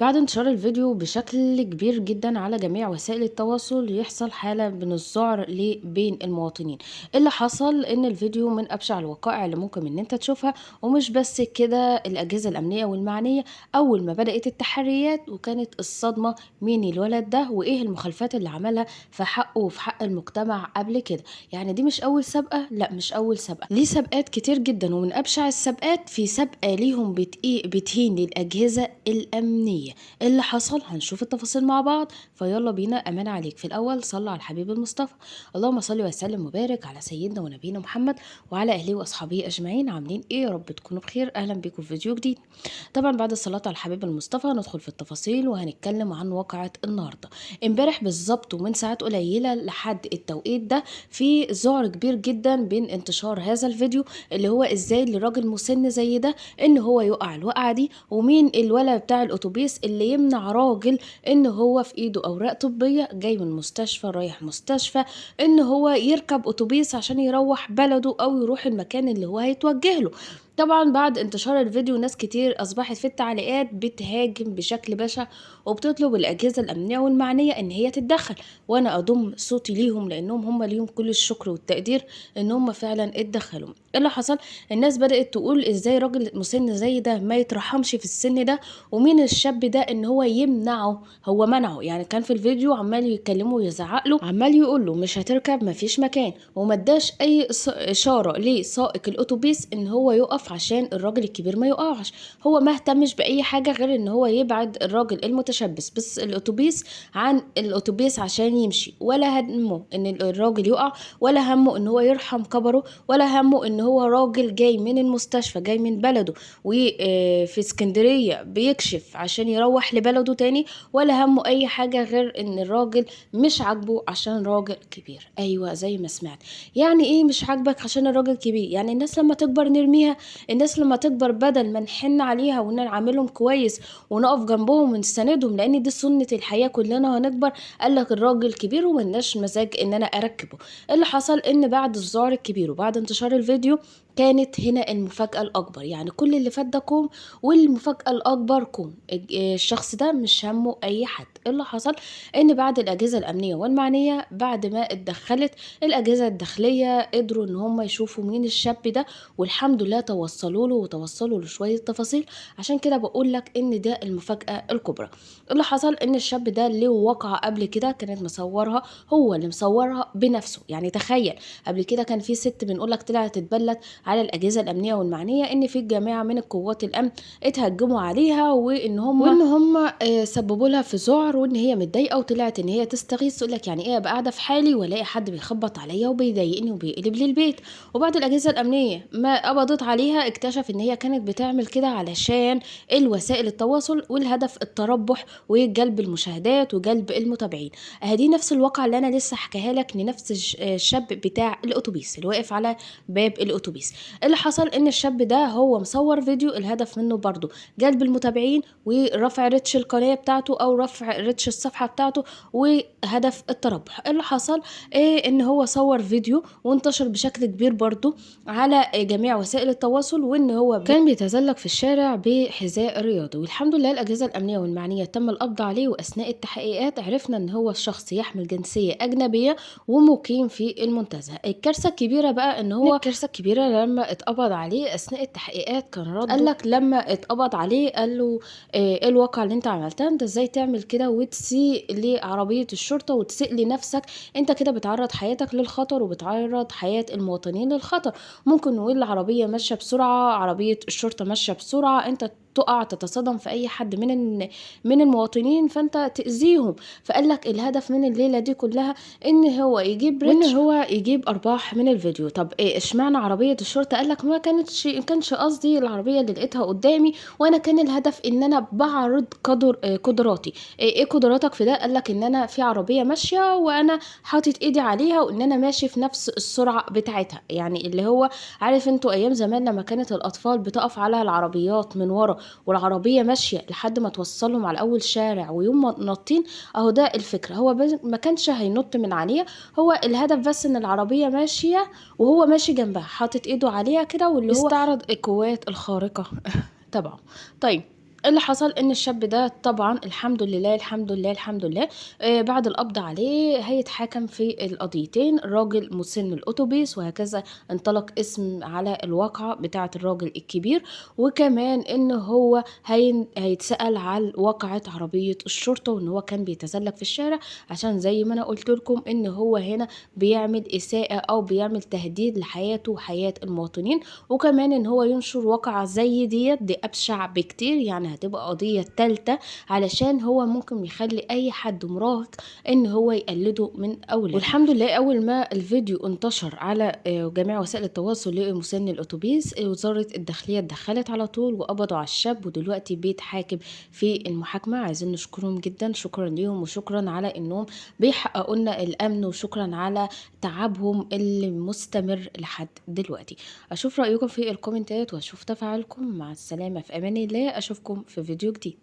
بعد انتشار الفيديو بشكل كبير جدا على جميع وسائل التواصل يحصل حالة من الذعر بين المواطنين. اللي حصل ان الفيديو من ابشع الوقائع اللي ممكن ان انت تشوفها. ومش بس كده، الاجهزة الامنية والمعنية اول ما بدأت التحريات وكانت الصدمة مين الولد ده وايه المخالفات اللي عملها في حقه وفي حق المجتمع قبل كده. يعني دي مش اول سابقة، لا مش اول سابقة، ليه سابقات كتير جدا. ومن ابشع السابقات في سابقة ليهم بتهين للاجهزة الامنية. اللي حصل هنشوف التفاصيل مع بعض، فيلا بينا. امان عليك في الاول صلى على الحبيب المصطفى، اللهم صل وسلم وبارك على سيدنا ونبينا محمد وعلى اهله واصحابه اجمعين. عاملين ايه؟ يا رب تكونوا بخير. اهلا بيكم في فيديو جديد. طبعا بعد الصلاة على الحبيب المصطفى ندخل في التفاصيل وهنتكلم عن واقعة النهارده. امبارح بالظبط ومن ساعات قليله لحد التوقيت ده في ذعر كبير جدا بين انتشار هذا الفيديو، اللي هو ازاي لراجل مسن زي ده ان هو يقع الوقعة دي، ومين الولد بتاع الاتوبيس اللي يمنع راجل ان هو في ايده اوراق طبية جاي من مستشفى رايح مستشفى ان هو يركب اتوبيس عشان يروح بلده او يروح المكان اللي هو هيتوجه له. طبعا بعد انتشار الفيديو ناس كتير اصبحت في التعليقات بتهاجم بشكل بشع وبتطلب الاجهزة الامنية والمعنيه ان هي تتدخل، وانا اضم صوتي ليهم لانهم هم ليهم كل الشكر والتقدير ان هم فعلا اتدخلوا. اللي حصل الناس بدات تقول ازاي راجل مسن زي ده ما يترحمش في السن ده، ومين الشاب ده ان هو يمنعه. هو منعه، يعني كان في الفيديو عمال يكلمه ويزعق له، عمال يقول له مش هتركب مفيش مكان، وما اداش اي اشارة لسائق الاتوبيس ان هو يقف عشان الراجل الكبير ما يقعش. هو ما اهتمش باي حاجة غير ان هو يبعد الراجل المتشبث بس الاتوبيس عن الاتوبيس عشان يمشي، ولا همه ان الراجل يقع، ولا همه ان هو يرحم كبره، ولا همه ان هو راجل جاي من المستشفى جاي من بلده وفي اسكندرية بيكشف عشان يروح لبلده تاني، ولا همه اي حاجة غير ان الراجل مش عاجبه عشان راجل كبير. ايوه زي ما سمعت، يعني ايه مش عاجبك عشان الراجل كبير؟ يعني الناس لما تكبر نرميها، الناس لما تكبر بدل ما نحن عليها ونعاملهم كويس ونقف جنبهم ونساندهم، لان دي سنة الحياة كلنا هنكبر. قال لك الراجل كبير وملناش مزاج ان انا اركبه. اللي حصل ان بعد الذعر الكبير وبعد انتشار الفيديو كانت هنا المفاجأة الأكبر. يعني كل اللي فات ده كوم والمفاجأة الأكبر كوم، الشخص ده مش همه أي حد. اللي حصل إن بعد الأجهزة الأمنية والمعنية بعد ما اتدخلت الأجهزة الداخلية قدروا إن هم يشوفوا مين الشاب ده، والحمد لله توصلوا له وتوصلوا لشوية تفاصيل. عشان كده بقول لك إن ده المفاجأة الكبرى. اللي حصل إن الشاب ده له وقعة قبل كده كانت مصورها، هو اللي مصورها بنفسه. يعني تخيل قبل كده كان في ست بنقول لك طلعت تتبلت على الأجهزة الأمنية والمعنية إن في جماعة من القوات الأمن اتهجموا عليها وإن هم سببوا لها في ذعر وإن هي متضايقة، وطلعت إن هي تستغيث تقول لك يعني إيه أبقى قاعدة في حالي وألاقي حد بيخبط عليا وبيضايقني وبيقلب لي البيت. وبعد الأجهزة الأمنية ما قبضت عليها اكتشف إن هي كانت بتعمل كده علشان الوسائل التواصل والهدف التربح وجلب المشاهدات وجلب المتابعين. أهدي نفس الواقعة اللي أنا لسه حكاها لك لنفس الشاب بتاع الأتوبيس اللي واقف على باب الأتوبيس. اللي حصل ان الشاب ده هو مصور فيديو الهدف منه برضو جلب المتابعين ورفع reach القناة بتاعته او رفع reach الصفحة بتاعته وهدف التربح. اللي حصل ايه ان هو صور فيديو وانتشر بشكل كبير برضو على جميع وسائل التواصل، وان هو كان بيتزلج في الشارع بحذاء رياضي. والحمد لله الاجهزة الامنية والمعنية تم القبض عليه، واثناء التحقيقات عرفنا ان هو الشخص يحمل جنسية اجنبية ومقيم في المنتزه. الكارثة الكبيرة بقى ان هو الكارثة الكبيرة لما اتقبض عليه اثناء التحقيقات كان رده، قال لك لما اتقبض عليه قال له ايه الواقعة اللي انت عملتها؟ انت ازاي تعمل كده وتسيء لعربيه الشرطة وتسيء لنفسك؟ انت كده بتعرض حياتك للخطر وبتعرض حياة المواطنين للخطر. ممكن نقول العربية ماشية بسرعة، عربية الشرطة ماشية بسرعة، انت تقع تتصدم في اي حد من المواطنين فانت تاذيهم. فقال لك الهدف من الليلة دي كلها ان هو يجيب reach وان هو يجيب ارباح من الفيديو. طب ايه اشمعنى عربية الشرطة؟ قال لك ما كانش قصدي العربية اللي لقيتها قدامي، وانا كان الهدف ان انا بعرض قدراتي. ايه قدراتك في ده؟ قال لك ان انا في عربية ماشية وانا حاطط ايدي عليها وان انا ماشي في نفس السرعة بتاعتها. يعني اللي هو عارف انتوا ايام زمان لما كانت الاطفال بتقف على العربيات من ورا والعربية ماشية لحد ما توصلهم على اول شارع ويوم نطين، اهو ده الفكرة. هو ما كانش هينط من عليها، هو الهدف بس ان العربية ماشية وهو ماشي جنبها حاطط ايده عليها كده، واللي هو استعرض القوات الخارقة تبعه. طيب اللي حصل إن الشاب ده طبعًا الحمد لله، الحمد لله، الحمد لله، بعد القبض عليه هيتحاكم في القضيتين، راجل مسن الأوتوبيس وهكذا انطلق اسم على الواقعة بتاعة الراجل الكبير، وكمان إن هو هيتسأل على واقعة عربية الشرطة، وإن هو كان بيتزلج في الشارع، عشان زي ما أنا قُلت لكم إن هو هنا بيعمل إساءة أو بيعمل تهديد لحياته وحياة المواطنين، وكمان إن هو ينشر واقعة زي ديّة، دي أبشع بكتير، يعني هتبقى قضية تالتة، علشان هو ممكن يخلي أي حد مراهق إن هو يقلده من أولاده. والحمد لله أول ما الفيديو انتشر على جميع وسائل التواصل لمسن الأتوبيس، وزارة الداخلية اتدخلت على طول وقبضوا على الشاب، ودلوقتي بيتحاكم في المحاكمة. عايزين نشكرهم جدا، شكرا ليهم وشكرا على إنهم بيحققوا لنا الأمن، وشكرا على تعبهم اللي مستمر لحد دلوقتي. أشوف رأيكم في الكومنتات وأشوف تفاعلكم. مع السلامة، في أمان الله، أشوفكم في فيديو جديد.